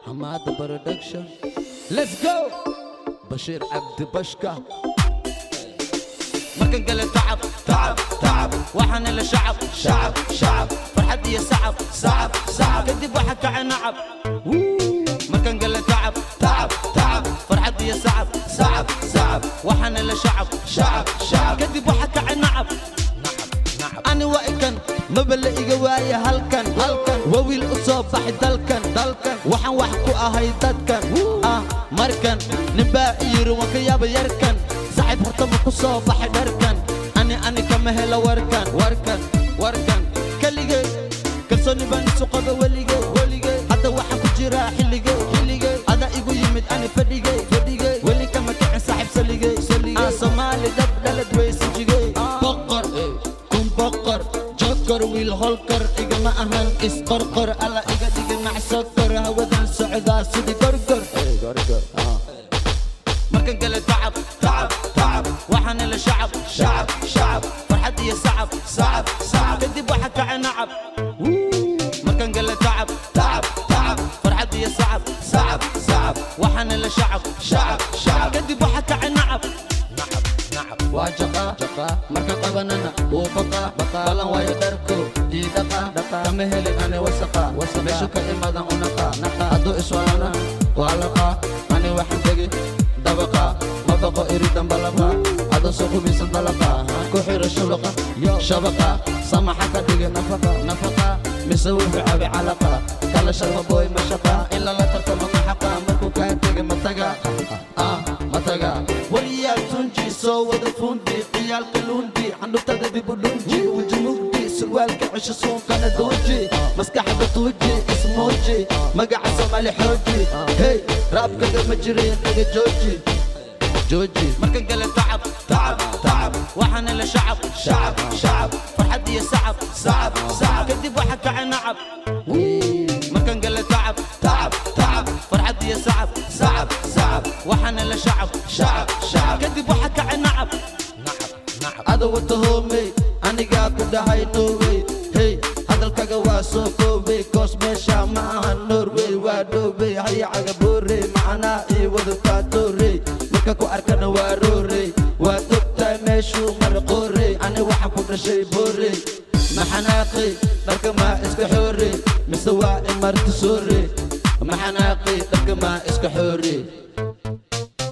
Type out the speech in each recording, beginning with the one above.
Hamada Production. Let's go. Bashiir Cabdi Bashka. Markan gale tacab, tacab, tacab, waxaan hele shacab, shacab, shacab, farxad iyo sacab, sacab, sacab, kadib waxa kacay nacab. Markan gale tacab, tacab, tacab, farxad iyo sacab, sacab, sacab, waxaan hele shacab, shacab, shacab, kadib waxa kacay nacab. Ani waa ikan, maba la iga waaye halkan, halkan. Waa wiil u soo baxay dalkan, dalkan. Waxaan wax ku ahay dadkan. Ah, markan ninbaa i yiri, waan ka yaaba yarkan. Saaxiib, horta ma ku soo baxay dharkan? Ani ani kama helo warkan, warkan, warkan. Keligay kalsooni baan isu qaba weligay, weligay. Hadda waxaan ku jiraa xilligay, xilligay. Ada igu yimid ani fadhigay, fadhigay. Weli kama kicin saaxiib saligay, saligay. Ah, Soomaali dhab dhalad weysan jigay. Boqor kun boqor jokor, wiil holkar igama ahan isqorqor. Alla iga dhiga macsokor, hawadan socdaa sidii gorgor. Markan gale tacab, tacab, tacab, waxaan hele shacab, shacab, shacab, farxad iyo sacab, sacab, sacab, kadib waxa kacay nacab. Markan gale tacab, tacab, tacab, farxad iyo sacab, sacab, sacab, waxaan hele shacab, shacab, shacab, kadib waxa kacay nacab. Nacab, nacab waa jaqa jaqa, marka qabanana wuu baqa baqa. Balan waayo dharku ii dhaqa dhaqa, kama helin ani wasaqa. Meeshu ka imadan u naqa naqa, hadduu iswalana waa laqa. Ani waxaan tegi dabaqa, ma baqo iridan balaqa. Adoo soo qubaysan dalaqa, ku xiro shubaqa shabaqa. Samaxa ka dhigi nafaqa nafaqa, mise wuxuu cabi calaqa. Kala sharma boy ma shaqa, in lala tartamo ma xaqa. Markuu kaa tegi ma taga, ah, ma taga. Wariyaal tunji soo wada fundi, ciyaalka lundi, candhuftada dib u dhunji, weji mugdi, surwaalka cesho, suunkana dooji, maskaxda tuuji, ismuuji, magaca Soomaali xooji. Hey, raabkaga ma jirin, iga jooji, jooji. Markan gale tacab, tacab, tacab, waxaan hele shacab, shacab, shacab, farxad iyo sacab, sacab, sacab, kadib waxa kacay nacab. Markan gale tacab, tacab, tacab, farxad iyo sacab, sacab, sacab, waxaan hele shacab, shacab, shacab, kadib waxa kacay nacab. Nacab, nacab ada wata hoomey, anigaa ku dhahay norway. Hey, hadalkaga waa soo koobay, koos meesha ma aha Norway, waa dhoobey. Hayacaga boorey, macnaa ii wada taatoorey. Marka ku arkana waa roorey, waad ogtahay meeshuu mara qoorey. Ani waxaan ku dhashay boorey, maxanaaqay dharka maa iska xoorey, mise waa imarti soorey? Maxanaaqay dharka maa iska xoorey?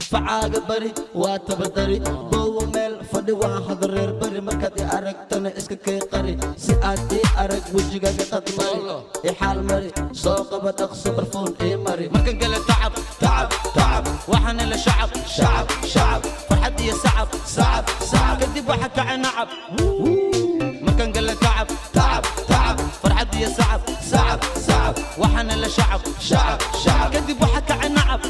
Facaaga bari waa tabadari, boowo meel fadhi waa hadareer bari. Markaad i aragtana iska kay qari, si aad ii arag wejigaga qadmari, i xaal mari, soo qaba dhaqso, barfuun ii mari. Markan gale tacab, tacab, tacab, waxaan hele shacab, shacab, shacab, farxad iyo sacab, sacab, sacab, kadib waxa kacay nacab. Markan gale tacab, tacab, tacab, farxad iyo sacab, sacab, sacab, waxaan hele shacab, shacab, shacab, kadib waxa kacay nacab.